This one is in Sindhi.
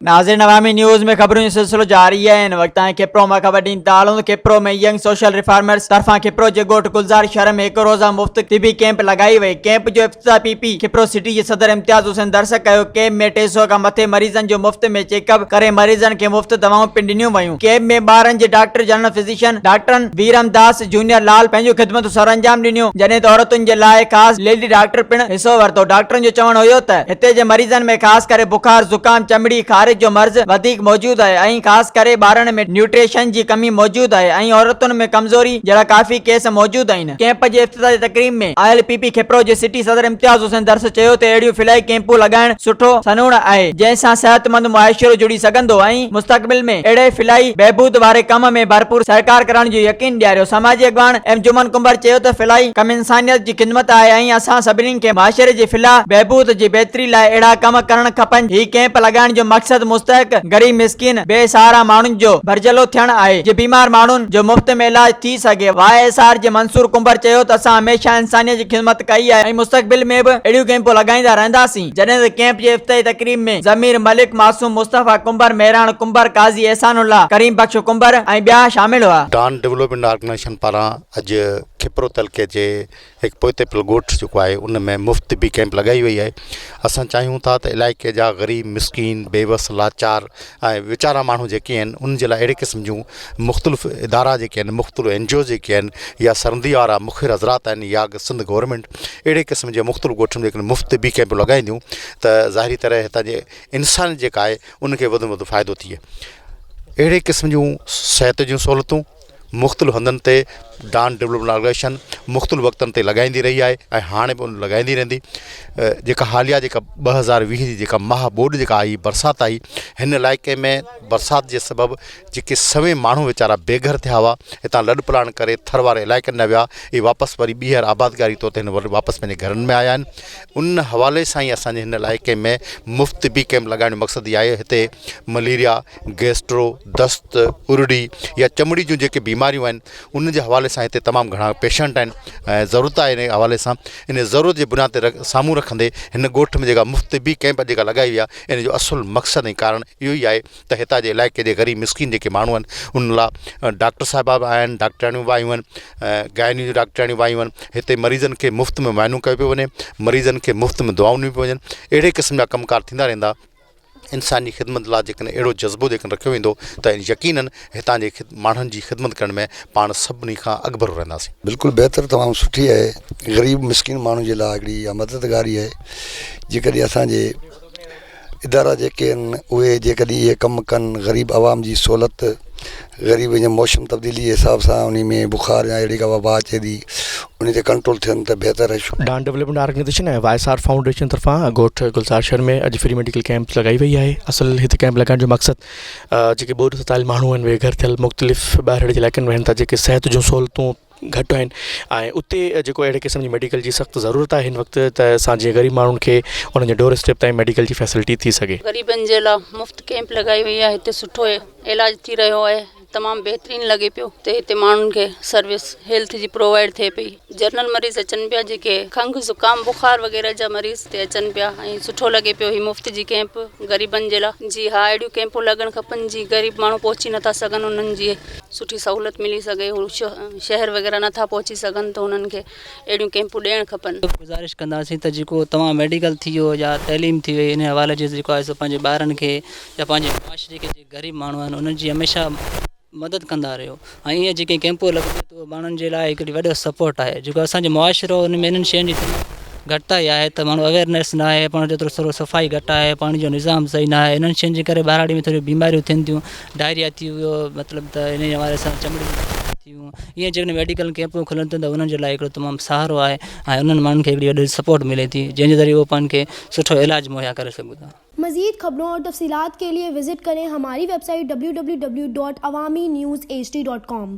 ناظرين عوامي نيوز ۾ خبرن جو سلسلو جاري آهي هن وقت تائين کپرو مان خبر ڏيندا هلون ته کپرو ۾ ينگ سوشل ريفارمرز طرفان کپرو جي ڳوٺ گلزار شھر ۾ هڪ روزه مفت طبي ڪيمپ لڳائي وئي ڪيمپ جو افتتاح پي پي کپرو سٽي جي صدر امتياز حسين درس ڪيو ڪيمپ ۾ 300 کان مٿي مريضن جو مفت ۾ چيڪ اپ ڪري مريضن کي مفت دوائون پڻ ڏنيون ويون ڪيمپ ۾ ٻارن جي ڊاڪٽر جنرل فزيشن ڊاڪٽرن ويرم داس جونيئر لال پنهنجون خدمتون سرانجام ڏنيون جڏهن ته عورتن جي لاء خاص ليڊي ڊاڪٽر پڻ حصو ورتو. ڊاڪٽرن جو چوڻ هيو ته هتي جي مريضن ۾ خاص ڪري بخار، زڪام، چمڙي، خارش جو مرض وڌيڪ موجود آهي ۽ خاص ڪري ٻارڙن ۾ نيوٽريشن جي ڪمي موجود آهي ۽ عورتن ۾ ڪمزوري جهڙا ڪافي ڪيس موجود آهن. ڪيمپ جي افتتاحي تقريب ۾ آيل پي پي کپرو جي سٽي صدر امتياز حسين درس چيو ته اهڙيون فلاحي ڪيمپون لڳائڻ سٺو سنوڻ آهي جنهن سان صحتمند معاشرو جڙي سگهندو ۽ مستقبل ۾ اهڙي فلاحي بهبود واري ڪم ۾ ڀرپور سهڪار ڪرڻ جو يقين ڏياريو. سماجي اڳواڻ ايم جمن ڪنڀر چيو ته فلاحي ڪم انسانيت جي خدمت آهي ۽ اسان سڀني کي معاشري جي فلاح بهبود جي بهتري لاء اهڙا ڪم ڪرڻ کپن. هي ڪئمپ لڳائڻ جو مقصد مستحق، غريب مسڪين، بي سهارا ماڻهن جو ڀرجهلو ٿيڻ آهي جي بيمار ماڻهن جو مفت ۾ علاج ٿي سگهي. واء ايس آر جي منصور ڪنڀر چيو ته اسان هميشه انسانيت جي خدمت ڪئي آهي ۽ مستقبل ۾ به اهڙيون ڪئمپون لڳائيندا رهنداسين. جڏهن ته ڪئمپ جي افتتاحي تقريب ۾ ضمير ملڪ، معصوم مصطفيٰ ڪنڀر، مهراڻ ڪنڀر، قاضي احسان الله، ڪريم بخش ڪنڀر ۽ ٻيا شامل هئا. ڊان ڊولپمينٽ آرگنائيزيشن پاران اڄ کپرو تعلقي جي هڪ پوئتي پيل ڳوٺ جيڪو آهي ان ۾ مفت طبي ڪئمپ لڳائي وئي آهي اسان چاهيون ٿا ته علائقي جا غريب مسڪين بيوس لاچار ۽ ويچارا ماڻهو جيڪي آهن انهن جي لاء اهڙي قسم جون مختلف ادارا جيڪي آهن مختلف اين جي اوز جيڪي آهن يا سرندي وارا مخير حضرات آهن يا سنڌ گورنمينٽ اهڙي قسم جي مختلف ڳوٺن ۾ جيڪڏهن مفت طبي ڪئمپ لڳائينديون ته ظاهري طرح هتان جي انسان جيڪا آهي ان کي وڌ ۾ وڌ فائدو ٿئي اهڙي قسم جون صحت جون سهولتون مختلف هنڌن تي ڊان ڊولپمينٽ آرگنائيزيشن مختلف وقتن تي لڳائيندي رهي آهي ۽ هاڻي به لڳائيندي رهندي جيڪا حاليه جيڪا 2020 جي جيڪا مها ٻوڏ جيڪا آئي برسات آئي هن علائقي ۾ برسات جي سبب جيڪي سوين ماڻهو ويچارا بي گهر ٿيا هئا هتان لڏ پلاڻ ڪري ٿر واري علائقن ڏانهن ويا اهي واپس وري ٻيهر آبادگاري طور تي هن وري واپس پنهنجي گهرن ۾ آيا آهن ان حوالي سان ئي اسانجي هن علائقي ۾ مفت طبي ڪئمپ لڳائڻ جو مقصد اهو آهي هتي مليريا گيسٽرو، دست، ارڙي يا چمڙي جون جيڪي بيماريون آهن انهن جي حوالي سان هتي تمام گهڻا پيشنٽ آهن ۽ ضرورت آهي ان حوالي سان ان ضرورت جي بنياد تي سامهون رکندي هن ڳوٺ ۾ جيڪا مفت طبي ڪئمپ جيڪا لڳائي وئي آهي ان جو اصل مقصد ۽ ڪارڻ اهو ئي آهي ته هتان جي علائقي جي غريب مسڪين جيڪي ماڻهو آهن انهن لاء ڊاڪٽر صاحبه به آيا آهن ڊاڪٽرياڻيون به آيون آهن گائني جون ڊاڪٽرياڻيون به آيون آهن هتي مريضن کي مفت ۾ معائنو ڪيو پيو وڃي مريضن کي مفت ۾ دعائون ڏنيون پيون وڃن اهڙي قسم جا ڪم ڪار ٿيندا رهندا انساني خدمت لاء جيڪڏهن اهڙو جذبو جيڪڏهن رکيو ويندو ته يقينن هتان جي ماڻهن جي خدمت ڪرڻ ۾ پاڻ سڀني کان اڳڀرو رهنداسين. بلڪل بهتر تمام سٺي آهي غريب مسڪين ماڻهن جي لاء هڪڙي اها مددگاري آهي جيڪڏهن اسان جي ادارا جيڪي آهن اهي جيڪڏهن اهي ڪم ڪن غريب عوام جي سهولت غريب جي موسم تبديلي جي حساب سان انهي ۾ بخار يا اهڙي ڪا وبا اچي ٿي انهي تي ڪنٽرول ٿين ته بهتر آهي. Dawn development organisation ۽ Y S R foundation طرفان ڳوٺ گلزار شھر ۾ اڄ فري ميڊيڪل ڪئمپ لڳائي وئي آهي اصل هتي ڪئمپ لڳائڻ جو مقصد جيڪي ٻوڏ ستايل ماڻهو آهن بي گهر ٿيل مختلف ٻاهرڙي جي علائقن ۾ رهن ٿا جيڪي صحت جون سهولتون گهٽ آهن ۽ اتي جيڪو اهڙي قسم جي ميڊيڪل جي سخت ضرورت آهي هن وقت ته اسان جي غريب ماڻهن کي انهن جي ڊور اسٽيپ تائين ميڊيڪل جي فيسلٽي ٿي سگهي. غريبن جي لاء مفت ڪئمپ لڳائي وئي آهي هتي سٺو علاج ٿي رهيو آهي تمام بهترين لڳي پيو ته هتي ماڻهن کي سروس هيلٿ جي پرووائيڊ ٿئي پئي جنرل مريض اچن پيا جيڪي کنگهه زڪام بخار وغيره جا مريض هتي اچن پيا ۽ سٺو لڳي پيو هي مفت جي ڪئمپ غريبن جي لاء جي ها اهڙيون ڪئمپون لڳڻ کپن جي غريب ماڻهو پهچي نٿا سگهن انهن جي سٺي سهولت ملي سگهي هو شهر وغيره نٿا پهچي سگهن ته انهن کي اهڙيون ڪئمپون ڏيڻ کپن. گذارش ڪنداسين ته جيڪو توهان ميڊيڪل ٿي ويو يا تعليم ٿي وئي ان حوالي جي جيڪو آهي سو پنهنجي ٻارن کي يا پنهنجي معاشري کي جيڪي غريب ماڻهو آهن انهن جي هميشه مدد ڪندا رهيو ۽ ائين جيڪي ڪئمپون لڳنديون ته اهو ماڻهن جي لاء هڪڙي وڏو سپورٽ آهي جيڪو اسان جو معاشرو ان ۾ انهن شين جي تمام گهٽتائي آهي ته ماڻهو اويئرنيس نه آهي پاڻ جيترو ٿورو صفائي گهٽ آهي پاڻي جو نظام صحيح نه آهي انهن شين جي ڪري ٻهراڙي ۾ ٿوريون بيماريون ٿين ٿيون ڊائريا ٿي ويو مطلب ته انهي حوالي سان چمڙي جون بيماريون ٿي ويون ائين جيڪڏهن ميڊيڪل ڪئمپون کلن ٿيون ته انهن جي لاء هڪڙو تمام سهارو آهي ۽ انهن ماڻهن کي هڪڙي وڏي سپورٽ ملي ٿي جنهن جي ذريعي اهو پاڻ کي سٺو علاج مهيا ڪري سگهون ٿا. مزيد خبرون اور تفصيلات کے لئے وزٽ ڪرين ھماري ويب سائيٽ www.awamiNewsHD.com.